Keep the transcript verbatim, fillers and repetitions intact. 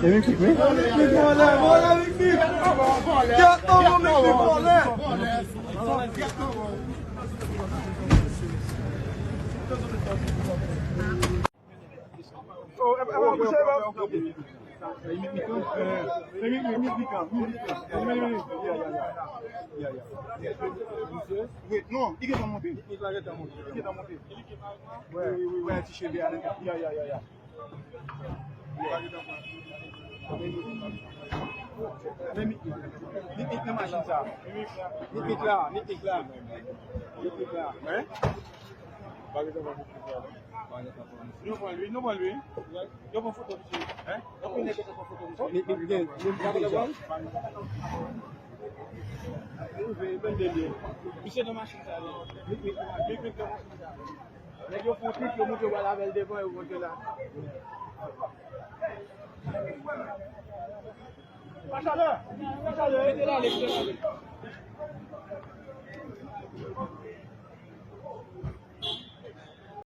Se Mikmik, wi. Mikmik vòlè, vòlè Mikmik. Gèt non, Mikmik vòlè. Oh, e, e, e, se bon. Wait, non, li gentan monte. Li gentan monte. Wi, wi, wi, wi, ti cheve a, ya, ya, ya, ya. Men Mikmik, Mikmik nan machin sa. Mikmik la, Mikmik la. Mikmik la. Hein? Nou pran li, nou pran li. Yo pran foto misye. Hein? Yo pran foto misye. Mikmik gen, gen, gen. Misye nan machin sa, li. Mikmik, Mikmik nan machin sa. Nèg yo fè yon trik, yo monte yo pral avè l devan, yo monte la. Machalè! Machalè! Mete l ale, mete l ale.